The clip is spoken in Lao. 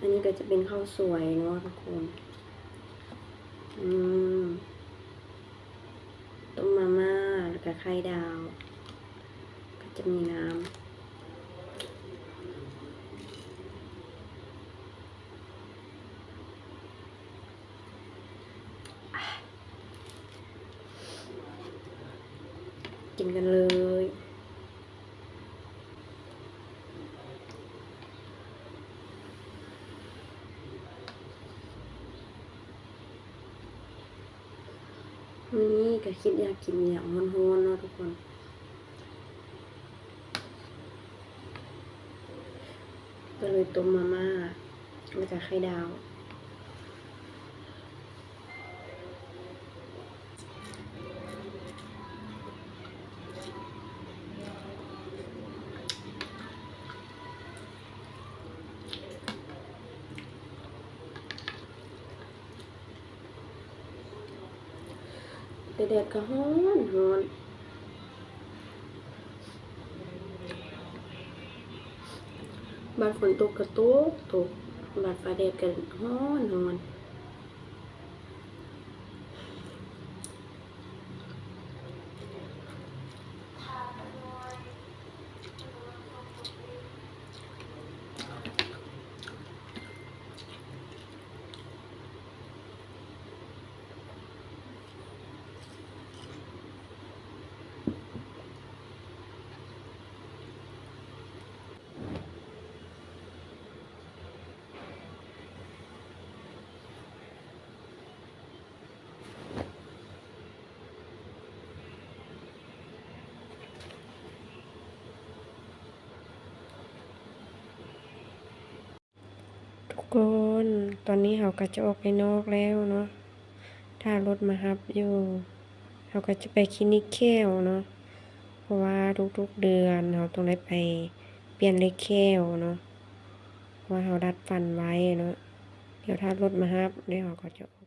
ອັນນີ້ກໍຈະເປັນເຂົ້າສວຍເນາະທຸກຄົນ. ອືມ ຕົ້ມມາມ່າ ແລ້ວກໍໄຂ່ດາວ ກໍຈະມີນ້ຳ. ກິນກັນເລີຍ. ມື້ນີ້ກໍຄິດຢາກກິນອີ່ຫຍັງຮ້ອນໆເນາະທຸກຄົນ ກໍເລີຍຕົ້ມມາມ່າ ແລ້ວກໍໄຂ່ດາວ. ແຕ່ແດດກໍຮ້ອນ ຮ້ອນ ບາດຝົນຕົກກໍຕົກ ຕົກ ບາດຟ້າແດດກໍຮ້ອນ ຮ້ອນ. ທຸກຄົນ ຕອນນີ້ເຮົາກໍຈະອອກໄປນອກແລ້ວເນາະ ຖ້າລົດມາຮັບຢູ່. ເຮົາກໍຈະໄປຄລີນິກແຂ້ວເນາະ ເພາະວ່າທຸກໆເດືອນເຮົາຕ້ອງໄດ້ໄປປ່ຽນເຫຼັກແຂ້ວເນາະ ເພາະວ່າເຮົາດັດຟັນໄວ້ເນາະ. ດຽວຖ້າລົດມາຮັບ ດຽວເຮົາກໍຈະ